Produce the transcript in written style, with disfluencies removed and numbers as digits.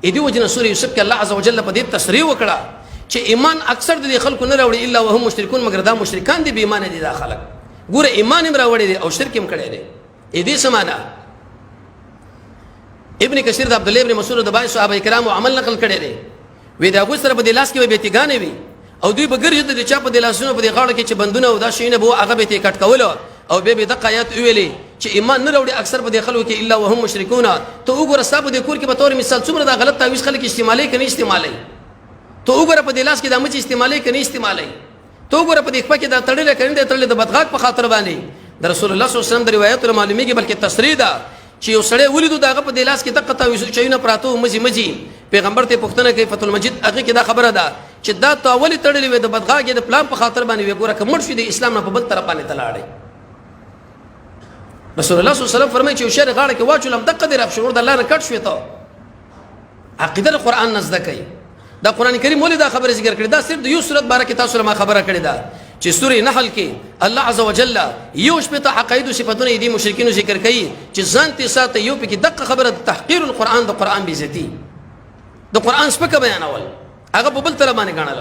اې دې وجه نه سورې یوسف کې الله عز وجل په دې تصریح وکړه چې ایمان اکثر د دې خلکو نه راوړي الا وهم مشرکون، مګر دا مشرکان دي، بې ایمانه دي دا خلک. ګوره ایمان هم راوړی دی او شرک هم کړی دی. اې دې څه معنا؟ ابن کثیر د عبد الله ابن مسعود د بای صحابه کرامو عمل نقل کړی دی، وی دا غو سره په دې لاس کې به بیتګانې وي او دوی به ګرځي د چا په دې لاسونو په دې غاړه کې چې بندونه او دا شیونه به هغه به ته کټ کول او به به دغه آیات ویلې چې ایمان نه راوړي اکثر په دې خلکو کې الا وهم مشرکون. ته وګوره ستا په دې کور کې به تور مثال څومره دا غلط تعویذ خلک استعمالي کني استعمالي. ته وګوره په دې لاس کې دا مچ استعمالي کني استعمالي. ته وګوره په دې خپه کې دا تړلې کني دا تړلې د بدغاک په خاطر باندې. د رسول الله صلی الله علیه وسلم د روایتونو معلومیږي، بلکې تصریح ده چې یو سړی ولیدو داغه په دې لاس کې دقه تعویذ چایونه پراته مزي مزي. پیغمبر ته پوښتنه کوي، فتح المجید هغه کې دا خبره ده چې دا تا ولې تړلې وې؟ د بدغاګې د پلان په خاطر باندې وې. ګوره که مړ شو د اسلام نه په بل طرف باندې تلاړې. رسول الله صلی الله علیه وسلم فرمایي چې یو شی غاړه کې واچولم دقه دې رب شو د الله نه کټ شوې. ته عقیده د قرآن نه زده کوي. دا قرآن کریم ولې دا خبره ذکر کړې؟ دا صرف د یو سورت باره کې تاسو ما خبره کړې ده چې سورې نحل کې الله عز وجل یو شپېته عقاید او صفتونه دي مشرکینو ذکر کوي چې ځان ته ساته. یو پکې دقه خبره د تحقیر القرآن، د قرآن بیزتی، د قرآن سپکه بیانول، هغه په بل طرف باندې ګڼل.